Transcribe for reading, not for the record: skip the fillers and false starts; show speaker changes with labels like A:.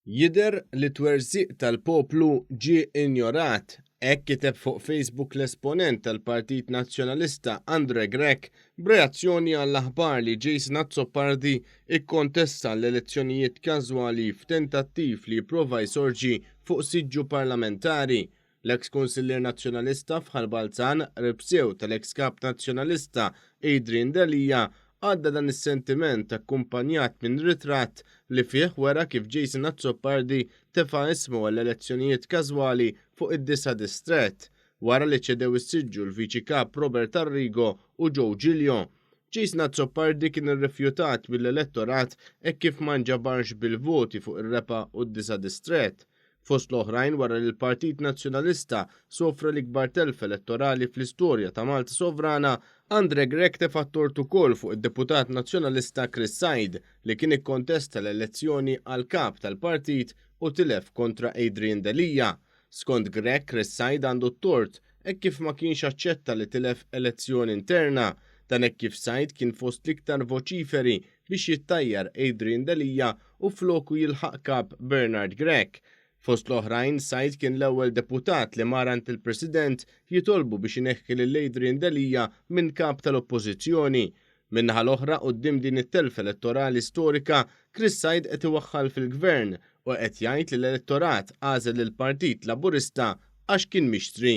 A: Jidher li t-twerżiq tal-poplu ġie injorat. Hekk kiteb fuq Facebook l-esponent tal-Partit Nazzjonalista Andre Grech b'reazzjoni għall-aħbar li Jason Azzopardi kkontesta l-elezzjonijiet każwali f'tentattiv li jipprova jsorġi fuq siġġu parlamentari. L-eks Kunsillier Nazzjonalista f'Ħal Balzan, qrib sew tal-eks Kap Nazzjonalista Adrian Delia, għadda dan is-sentiment akkumpanjat minn ritratt li fih wera kif Jason Azzopardi tefa' ismu għall-elezzjonijiet każwali fuq id-disa' distrett, wara li ċedew is-siġġu l-Viċi Kap Robert Arrigo u Joe Giglio. Jason Azzopardi kien irrifjutat mill-elettorat hekk kif ma nġabarx bil-voti fuq ir-rebħa u d-disa' distrett. Fost l-oħrajn wara li l-Partit Nazzjonalista sofra l-ikbar telf elettorali fl-istorja ta' Malta sovrana, Andre Grech tefa' t-tort ukoll fuq id-Deputat Nazzjonalista Chris Said li kien ikkontesta l-elezzjoni għal Kap tal-Partit u tilef kontra Adrian Delia. Skont Grech, Chris Said għandu t-tort hekk kif ma kienx aċċetta li tilef elezzjoni interna. Dan hekk kif Said kien fost l-iktar voċiferi biex jittajjar Adrian Delia u floku jilħaq Kap Bernard Grech. Fost l-oħrajn, Said kien l-ewwel deputat li mar għand il-President jitolbu biex ineħħi lil Adrian Delia minn Kap tal-Oppożizzjoni. Min-naħa l-oħra, quddiem din it-telfa elettorali storika, Chris Said qed iwaħħal fil-Gvern u qed jgħid li l-elettorat għażel lill-Partit Laburista għax kien mixtri.